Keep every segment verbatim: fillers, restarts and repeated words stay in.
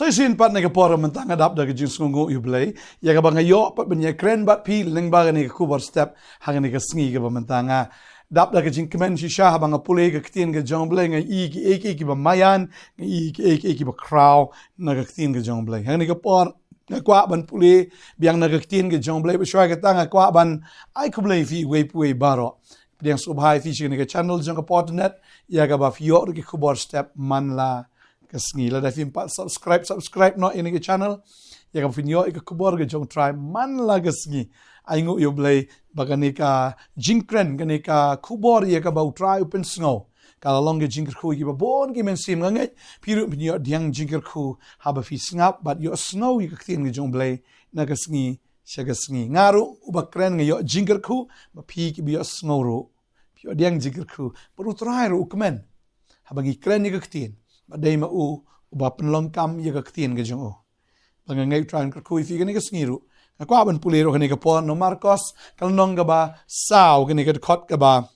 Shisien pat na ka por mynta nga dap da ka jingsngewnguh ïa u Blei ïa kaba nga ïoh pat ban ïakren bad phi lyngba kane ka khubor step ha kane ka sngi kaba mynta. Nga dap da ka jingkmen shisha haba nga pule ka ktien ka jong u Blei, nga i kiei kiei kiba maïan, nga i kiei kiei kiba khraw na ka ktien ka jong u Blei. Ha kane ka por nga kwah ban pule biang na ka ktien ka jong u Blei, bad shuwa kata nga kwah ban ai khublei ïa phi uwei pa uwei baroh. Pdiang sngewbha ïa phi sha kane ka channel jong ka Pyrthei Net ïa kaba phi ïoh ruh ki khubor step man la ka sngi. Lada phim pat subscribe, subscribe noh ïa kane ka channel ïa kaba phin ïoh ïa ka khubor ka jong u Trai man la ka sngi. Ai nguh ïa u Blei ba kane ka jingkren, kane ka khubor ïa kaba u Trai u pynsngew ka la long ka jingkyrkhu ïa kiba bun ki mynsiem. Nga ngeit phi ruh phin ïoh pdiang jingkyrkhu haba phi sngap bad ïohsngew ïa ka ktien ka jong u Blei na ka sngi sha ka sngi. Nga ruh uba kren nga ïoh jingkyrkhu, bad phi kiba ïohsngew ruh phi ïoh pdiang jingkyrkhu. Bad u Trai ruh u kmen haba ngi kren ïa ka ktien, bad dei ma u uba pynlong kam ïa ka ktien ka jong u. Bad nga ngeit u Trai un kyrkhu ïa phi kane ka sngi ruh. Nga kwah ban pule ruh kane ka por na u Markos ka lynnong kaba saw, kane ka dkhot kaba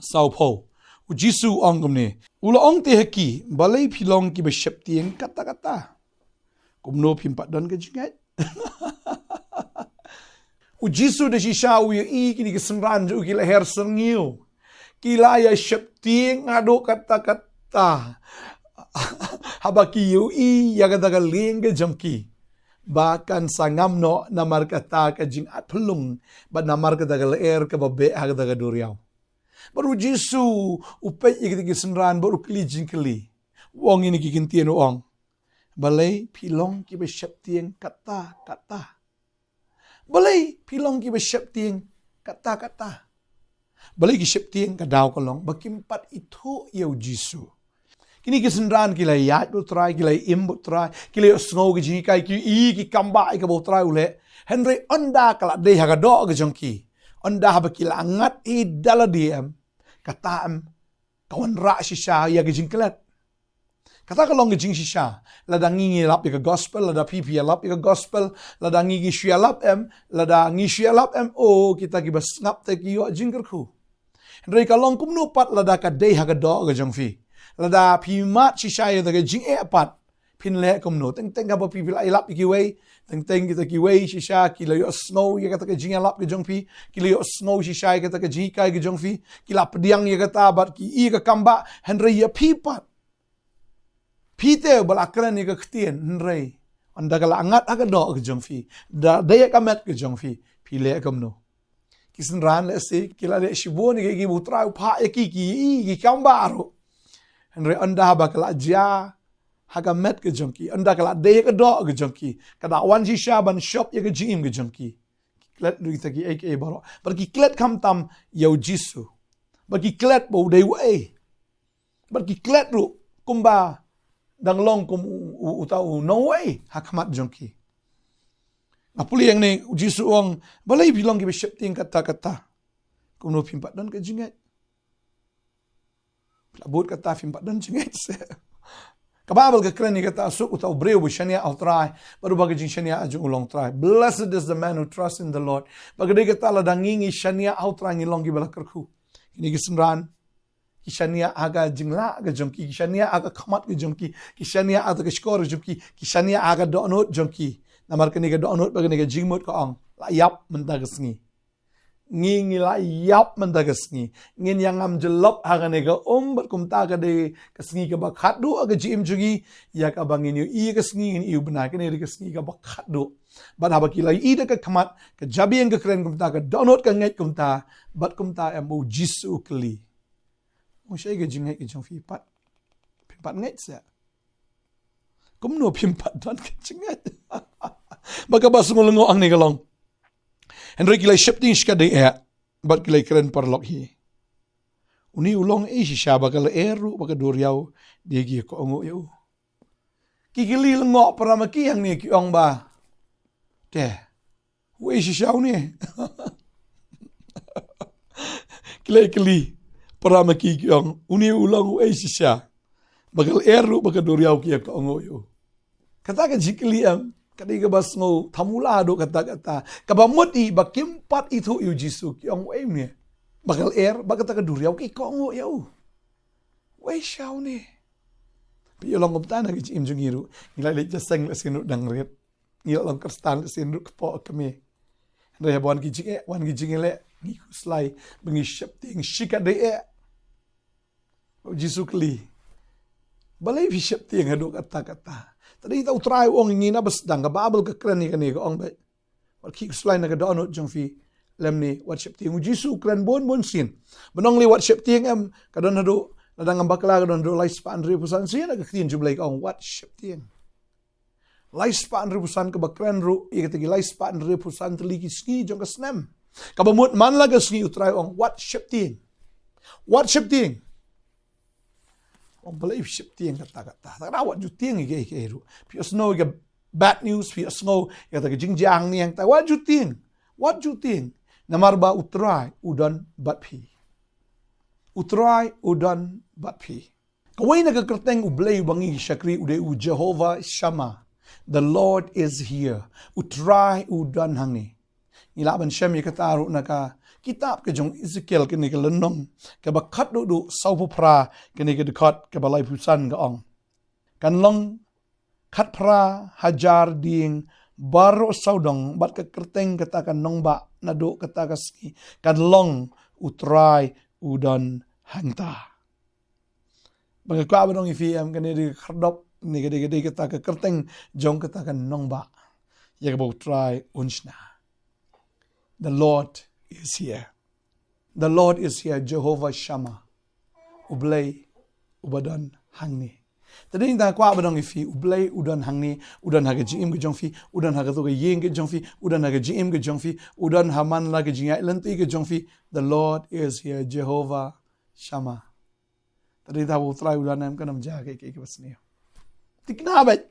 sawphew. U Jisu u ong kumne, u la ong te ha ki, balei phi long kiba sheptieng katta katta? Kumno phim pat don ka jingngeit? U Jisu da shisha u ïohi kine ki synran jong u ki la her syrngiew, ki la ïa sheptieng haduh katta katta haba ki ïohi ïa kata ka lieng ka jong ki ba kan sa ngam noh namar kata ka jingatphyllung bad namar kata ka lyer kaba beh ha kata ka duriaw. Bad u Jisu u peit ïa kine ki synran bad u kylli jingkylli. U ong ïa kine ki ktien, u ong, balei phi long kiba sheptieng katta katta? Balei phi long kiba sheptieng katta katta? Balei ki sheptieng? Ka daw ka long ba kim pat ithuh ïa u Jisu. Kine ki synran ki la ïaid bad u Trai, ki la im bad u Trai, ki la ïohsngew ka jinghikai, ki i ki kambah ïa kaba u Trai u leh. Hynrei ynda ka la dei ha ka doh ka jong ki, ynda haba ki la ngat hi da lade em, kata em ka wanrah shisha ïa ka jingklet. Kata ka long ka jingshisha. Lada ngi ngi lap ïa ka gospel, lada phi phi ïalap ïa ka gospel, lada ngi ngi shu ïalap em, lada ngi shu ïalap em, o kita kiba sngap te ki ïoh jingkyrkhu. Hynrei ka long kumno pat lada ka dei ha ka doh ka jong phi? Lada phi mad shisha ïa kata ka jingeh pat, phin leh kumno? Teng teng haba phi phi la ïalap ïa kiwei, teng teng kita kiwei shisha ki la ïohsngew ïa kata ka jingïalap ka jong phi, ki la ïohsngew shisha ïa kata ka jinghikai ka jong phi, ki la pdiang ïa kata bad ki i ka kambah, hynrei ïa phi pat, phi te ba la kren ïa ka ktien, hynrei ynda ka la ngat ha ka doh ka jong phi, da dei ha ka met ka jong phi, phi leh kumno? Ki synran lehse ki la leh shibun ïa kiba u Trai u phah ïa ki, ki i ki kambah ruh. Hynrei ynda haba ka la jia ha ka met ka jong ki, ynda ka la dei ha ka doh ka jong ki, ka da wan shisha ban shop ïa ka jingim ka jong ki. Ki klet ruh kita kiei kiei baroh. Bad ki klet khamtam ïa u Jisu. Bad ki klet ba u dei uei. Bad ki klet ruh kumba dang long kum u, u, uta u nongwei ha khmat jong ki. Nga pule ïa ngi, u Jisu u ong, balei phi long kiba sheptieng katta katta? Kumno phim pat don ka jingngeit? Phi la bud kata phim pat don jingngeit seh. Ka Baibl ka kren ïa kata, suk uta u briew uba shaniah ha u Trai bad uba ka jingshaniah jong u long Trai. Blessed is the man who trusts in the Lord. Bad ka dei kata, lada ngi ngi shaniah ha u Trai ngi long kiba la kyrkhu. Kine ki synran ki shaniah ha ka jinglah ka jong ki, ki shaniah ha ka khmat ka jong ki, ki shaniah ha ka shkor ka jong ki, ki shaniah ha ka dohnud jong ki. Namar kane ka dohnud bad kane ka jingmut, ka ong, la ïap mynta ka sngi. Ngi ngi la ïap mynta ka sngi. Ngin ïa ngam jyllop ha kane ka um, bad kumta ka dei ka sngi kaba khatduh ha ka jingim jong ngi. Ïa kaba ngin ïohi ka sngi ngin ïohi u bnai, kane ka dei ka sngi kaba khatduh. Bad haba ki la ïohi da ka khmat, ka jabieng ka kren kumta, ka dohnud ka ngeit kumta, bad kumta em u Jisu u kylli. Ong, shaei ka jingngeit ka jong phi pat? Phim pat ngeit seh. Kumno phim pat don ka jingngeit? Ba kaba sngew lyngngoh hangne ka long, hynrei ki la sheptieng shikatdei eh bad ki la kren paralok hi. Une u long ei shisha ba ka lyer ruh bad ka duriaw de ki kohnguh ïa u? Ki kylli lyngngoh para ma ki hangne, ki ong ba, te, uei shisha une? Ki la kylli para ma ki, ki ong, une u long uei shisha ba ka lyer ruh bad ka duriaw ki ïa kohnguh ïa u? Kata ka jingkylli em ka dei kaba sngew thamula haduh katta katta, kaba mut hi ba kim pat ithuh ïa u Jisu. Ki ong, uei une ba ka lyer bad kata ka duriaw ki kohnguh ïa u? Uei shisha une? Phi ïa long kumta na ka jingim jong ngi ruh. Ngi la leit jingïaseng la sien ruh dang rit. Ngi la long Khristan la sien ruh kpoh kmie. Hynrei haba wan ki jingeh, wan ki jingeh leh, ngi khuslai ba ngi sheptieng shikatdei eh. U Jisu kylli, balei phi sheptieng haduh katta katta? Te dei ta U Trai u ong ïa ngi na ba sdang, ka Baibl ka kren ïa kane, ka ong ba wat khih khuslai na ka dohnud jong phi lymne wat sheptieng. U Jisu u kren bun bun sien. Ban ong lei wat sheptieng em, ka don haduh, lada ngam bakla ka don haduh lai spah hynriewphew san sien, ha ka ktien jong U Blei ka ong wat sheptieng. Lai spah hynriewphew san kaba kren ruh ïa kita ki lai spah hynriewphew san tylli ki sngi jong ka snem. Kaba mut man la ka sngi U Trai u ong wat sheptieng. Wat sheptieng. Ong balei phi sheptieng katta katta? Te wat ju tieng ïa kiei kiei ruh. Phi ïohsngew ïa ka bad news, phi ïohsngew ïa kata ka jingjia hangne hangtai, wat ju tieng. Wat ju tieng. Namar ba U Trai u don bad phi. U Trai u don bad phi. Kawei na ka kyrteng U Blei uba ngi shakri u dei u Jehovah Shammah. The Lord is here. U Trai u don hangne. Ngi lah ban shem ïa kata ruh na ka kitab ka jong Ezekiel, kane ka lynnong kaba khatduh duh, sawphew phra, kane ka dkhot kaba laiphew san, ka ong, kan long khatphra hajar dieng baroh sawdong, bad ka kyrteng kata ka nongbah naduh kata ka sngi kan long U Trai u don hangta. Ba nga kwah ban ong ïa phi em, kane dei ka khyrdop, ne ka dei, ka dei kata ka kyrteng jong kata ka nongbah ïa kaba U Trai un shna. The Lord is here. The Lord is here, Jehovah Shammah. U Blei uba don hangne. Te dei nga kwah ban ong ïa phi, U Blei u don hangne, u don ha ka jingim ka jong phi, u don ha kato ka ïing ka jong phi, u don ha ka jingim ka jong phi, u don ha man la ka jingïaid lynti ka jong phi. The Lord is here, Jehovah Shammah. Te dei ta ba U Trai u don em, kan ym jia kaei kaei kaba sniew. Thikna beit,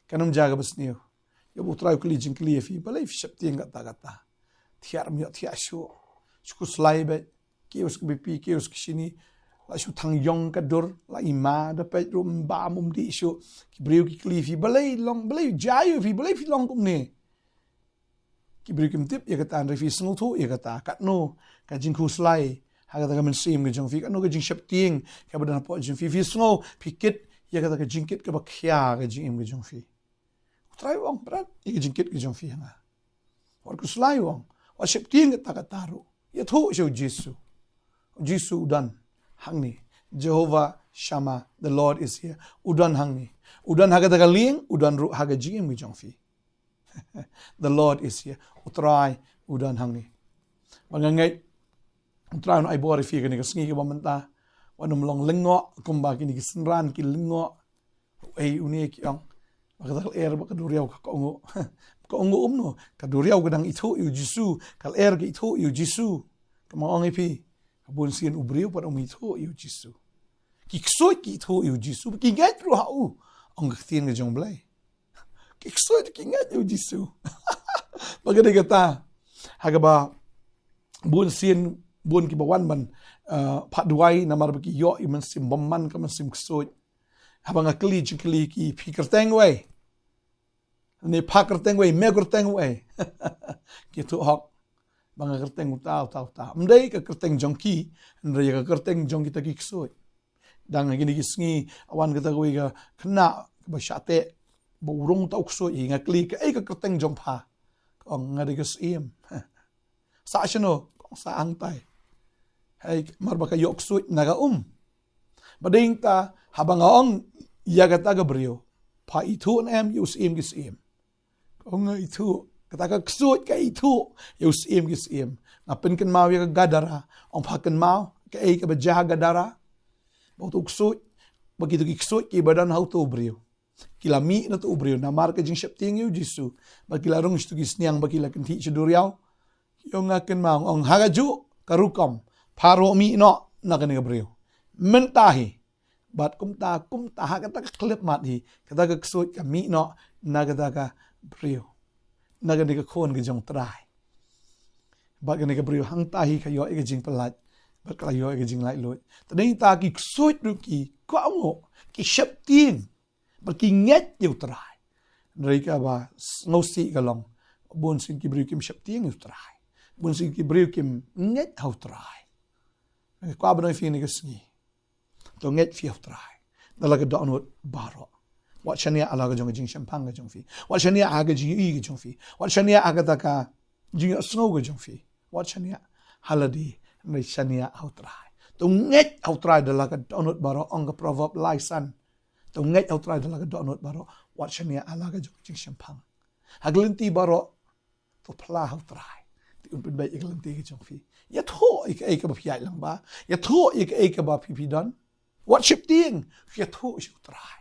kan ym jia kaba sniew. Ïa ba U Trai u kylli jingkylli ïa phi, balei phi sheptieng katta katta? Thiah ym ïoh thiah shuh. Shu khuslai beit. Kiew sa ka bipi, kiew sa ka shini. La shu thang ïong ka dur, la i ma da peit ruh ym bam ym dih shuh. Ki briew ki kylli ïa phi, balei long, balei jia ïa phi, balei phi long kumne? Ki briew kim tip ïa kata, hynrei phi sngewthuh ïa kata, katno ka jingkhuslai ha kata ka mynsiem ka jong phi, katno ka jingsheptieng kaba don hapoh jong phi, phi sngew, phi kit ïa kata ka jingkit kaba khia ka jingim ka jong phi. U Trai u ong, prat ïa ka jingkit ka jong phi ha nga. Wat khuslai, u ong, wat sheptieng katta katta ruh. Ïathuh sha U Jisu. U Jisu u don hangne. Jehovah Shammah, the Lord is here. U don hangne. U don ha kata ka lieng, u don ruh ha ka jingim ka jong phi. The Lord is here. U Trai u don hangne. Ba nga ngeit U Trai un ai bor ïa phi kane ka sngi kaba mynta. Wat nym long lyngngoh kumba kine ki synran ki lyngngoh. Ei, une ki ong, ba kata ka lyer bad ka duriaw ka kohnguh. Ka kohnguh kumno? Ka duriaw ka dang ithuh ïa U Jisu, ka lyer ka ithuh ïa U Jisu. Kumba nga ong ïa phi, ka bun sien u briew pat um ithuh ïa U Jisu. Ki ksuid ki ithuh ïa U Jisu, ki ngeit ruh ha u, ong ka ktien ka jong U Blei. Ki ksuid ki ngeit ïa U Jisu. Ba ka dei kata, ha kaba bun sien, bun kiba wan ban, uh, phah duwai namar ba ki ïoh ïa u mynsiem bymman, ka mynsiem ksuid. Haba nga kylli jingkylli, ki, phi kyrteng uei? Ne pha kyrteng uei, me kyrteng uei? Ki ïathuh hok ba nga kyrteng uta uta uta. Ym dei ka kyrteng jong ki, hynrei ka kyrteng jong kita ki ksuid. Dang ha kine ki sngi, wan kata kawei ka khynnah kaba shah teh, ba u rung uta u ksuid, nga kylli, kaei ka kyrteng jong pha? Ka ong, nga dei ka Syiem. Sah shano? Ka ong, sah hangtai. Hei, namar ba ka ïoh ksuid na ka um. Ba dei ta, haba nga ong ïa kata ka briew, pha ithuh ne em ïa u Syiem ki syiem? Ka ong, nga ithuh. Kata ka ksuid ka ithuh ïa u Syiem ki syiem. Nga pynkynmaw ïa ka Gadara, ong, pha kynmaw kaei kaba jia ha Gadara? Ba uto u ksuid, ba kito ki ksuid kiba don ha uto u briew, ki la mih na uto u briew namar ka jingsheptieng ïa U Jisu. Bad ki la rung sha kito ki sniang, bad ki la kynthih sha duriaw. Ïoh, nga kynmaw, ong, ha kajuh ka rukom, pha ruh mih noh na kane ka briew mynta hi. Bad kumta kumta, ha kata ka khyllipmat hi, kata ka ksuid ka mih noh na kata ka briew, na kane ka khun ka jong U Trai. Bad kane ka briew hangta hi ka ïoh ïa ka jingpyllait, bad ka la ïoh ïa ka jinglaitluid. Te dei ta, ki ksuid ruh ki kohnguh, ki sheptieng, bad ki ngeit ïa U Trai. Hynrei kaba sngewsih ka long, bun sien ki briew kim sheptieng ïa U Trai. Bun sien ki briew kim ngeit ha U Trai. Nga kwah ban ong ïa phi kane ka sngi, to ngeit phi ha U Trai. da la ka dohnud baroh. Wat shaniah ha la ka jong ka jingshemphang ka jong phi. Wat shaniah ha ka jingïohi ka jong phi. Wat shaniah ha kata ka jingïohsngew ka jong phi. Wat shaniah ha lade, hynrei shaniah ha U Trai. To ngeit ha U Trai da la ka dohnud baroh, ong ka Proverb lai san. To ngeit ha U Trai da la ka dohnud baroh. Wat shaniah ha la ka jong ka jingshemphang. Ha ka lynti baroh, to phla ha U Trai. Te un pynbeit ïa ka lynti ka jong phi. Ïathuh ïa kaei kaba phi ïaid lang bha. Ïathuh ïa kaei kaba phi phi don. Wat sheptieng, ïathuh sha U Trai.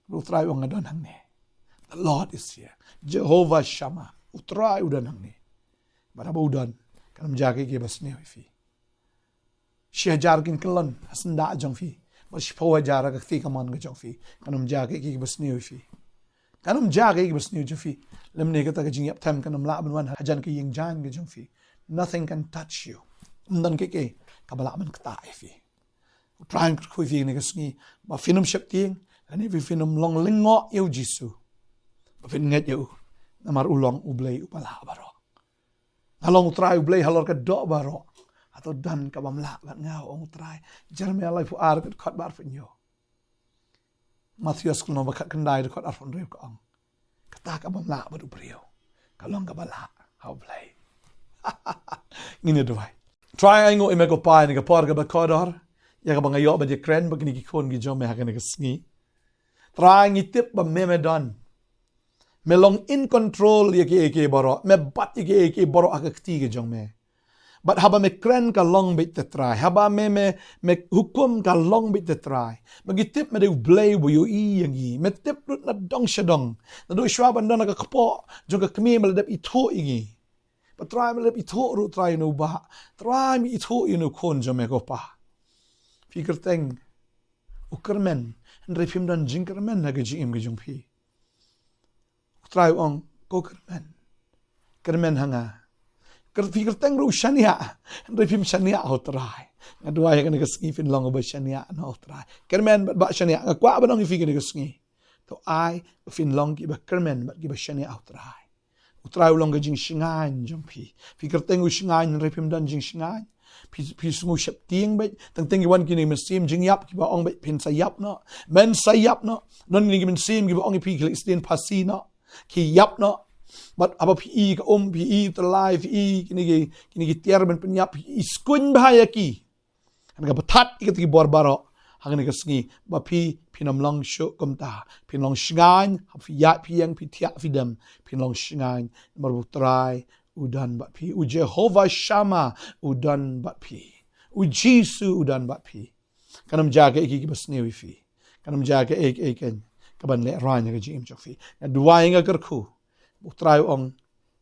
U Trai u ong nga don hangne. The Lord is here. Jehovah Shammah. U Trai u don hangne. Bad haba u don, kan ym jia kaei kaei ba sniew ïa phi. Shi hajar kin kyllon ha syndah jong phi. Bad shiphew hajar ha ka kti kamon ka jong phi. Kan ym jia kaei kaei ba sniew ïa phi. Kan ym jia kaei kaei ba sniew jong phi. Lymne kata ka jingïap them kan ym lah ban wan hajan ka ïing jaiñ ka jong phi. Nothing can touch you. Ym don kaei kaei kaba lah ban ktah ïa phi. U Trai un kyrkhu ïa phi kane ka sngi ba phin ym sheptieng, lane ba phin ym long lyngngoh ïa U Jisu. Ba phin ngeit ïa u. Namar u long U Blei uba lah baroh. Nga long U Trai U Blei halor ka doh baroh. Hato don kabym lah bad nga, ong U Trai. Jeremiah laiphew ar ka dkhot ba arphew hynñiew. Mathaios ka lynnong ba khatkhyndai dkhot arphew hynriew ka ong, kata kabym lah bad u briew ka long kaba lah ha U Blei. Ngin ïa duwai. Trai, ainguh ïa me ko Pa ïa kane ka por kaba kordor, ïa kaba nga ïoh ban ïakren bad kine ki khun ki jong me ha kane ka sngi. Trai, ngi tip ba me me don. Me long in control ïa kiei kiei baroh. Me bat ïa kiei kiei baroh ha ka kti ka jong me. Bad haba me kren ka long beit te Trai. Haba me, me, me hukum ka long beit te Trai. Me, ngi tip me dei U Blei uba ïohi ïa ngi. Me tip lut na dong sha dong. Naduh shuwa ban don ha ka kpoh jong ka kmie me la dep ithuh ïa ngi. Bad Trai, me la dep ithuh ruh Trai ïa une u bah. Trai, me ithuh ïa une u khun jong me ko Pa. Phi kyrteng u kyrmen, hynrei phim don jingkyrmen ha ka jingim ka jong phi. U Trai u ong, ko kyrmen. Kyrmen ha nga. Kyr-, phi kyrteng ruh u shaniah, hynrei phim shaniah ha U Trai. Nga duwai ha kane ka sngi phin long uba shaniah na U Trai. Kyrmen bad bah shaniah, nga kwah ban ong ïa phi kane ka sngi. To ai ba phin long kiba kyrmen bad kiba shaniah ha U Trai. U Trai u long ka jingshngaiñ jong phi. Phi kyrteng u shngaiñ hynrei phim don jingshngaiñ. Phi, phi sngew sheptieng beit, teng teng ki wan kine ki mynsiem jingïap kiba ong beit phin sa ïap noh. Men sa ïap noh. Don kine ki mynsiem kiba ong ïa phi ki leit sdien phasi noh. Ki ïap noh. Bad haba phi i ka um, phi i tylli, phi i kine ki, kine ki tiar ban pynïap, phi i skuiñ bha ïa ki. Kan ka bthat ïa kita ki bor baroh ha kane ka sngi ba phi, phin ym long shuh kumta. Phin long shngaiñ, haba phi ïaid phi ïeng, phi thiah phi dem, phin long shngaiñ. Namar ba U Trai u don bad phi. U Jehovah Shammah u don bad phi. U Jisu u don bad phi. Kan ym jia kaei kaei kaba sniew ïa phi. Kan ym jia kaei kaei kaban lehraiñ ha ka jingim jong phi. Nga duwai, nga kyrkhu. U Trai u ong,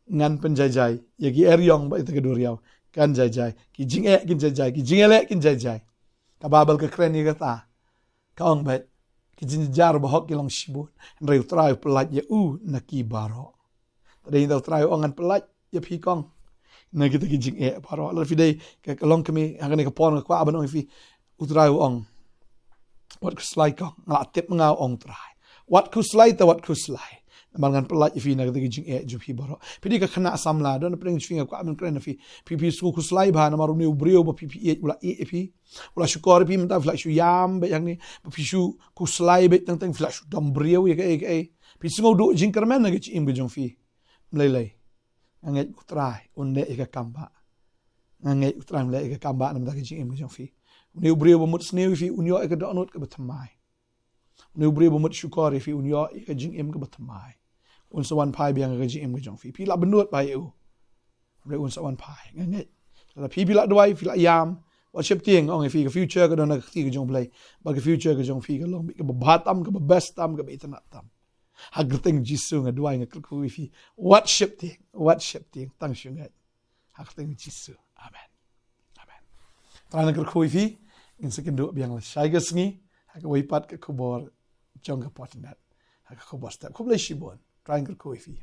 ngan pynjaijai ïa ki eriong bad ïa ka duriaw. Kan jaijai. Ki jingeh kin jaijai. Ki jingïaleh kin jaijai. Ka Baibl ka kren ïa kata. Ka ong beit, ki jingjynjar bahok ki long shibun, hynrei U Trai u pyllait ïa u na ki baroh. Te dei ngi, U Trai u ong, ngan pyllait ïa phi kong na kita ki jingeh baroh. Lada phi dei ka, ka longkmie, ha kane ka por nga kwah ban ong ïa phi, U Trai u ong, wat khuslai kong, nga la tip ma nga, ong U Trai. Wat khuslai, te wat khuslai. Namar ngan pyllait ïa phi na kita ki jingeh jong phi baroh. Phi dei ka khynnah samla, don na pdeng jong phi, nga kwah ban kren ïa phi. Phi, phi sngew khuslai bha namar une u briew ba phi, phi ïeit u la ïeh ïa phi. U la shu kor ïa phi, mynta phi la shu ïam beit hangne. Ba phi shu khuslai beit, teng teng phi la shu dom briew ïa kaei kaei. Phi sngew duh jingkyrmen ha ka jingim ka jong phi. Ym lei lei. Nga ngeit U Trai un leh ïa ka kam bah. Nga ngeit U Trai un leh ïa ka kam bah na ka bynta ka jingim ka jong phi. Une u briew ba mut sniew ïa phi un ïoh ïa ka dohnud kaba thymmai. Une u briew ba mut shukor ïa phi un ïoh ïa ka jingim kaba thymmai. Un sa wan phai biang ha ka jingim ka jong phi. Phi la bynnud bha ïa u. Hynrei un sa wan phai. Nga ngeit. Lada phi, phi la duwai, phi la ïam, wat sheptieng, ong ïa phi, ka future ka don ha ka kti ka jong U Blei. Bad ka future ka jong phi ka long beit kaba bha tam, kaba best tam, kaba itynnad tam. Ha ka kyrteng Jisu nga duwai, nga kyrkhu ïa phi. Wat sheptieng, wat sheptieng, tang shu ngeit. Ha ka kyrteng Jisu. Amen. Amen. Trai un kyrkhu ïa phi, ngin sa ïakynduh biang lashai ka sngi ha kawei pat ka khubor jong ka Podnet. Ha ka khubor step. Khublei shibun. Trai un kyrkhu ïa phi.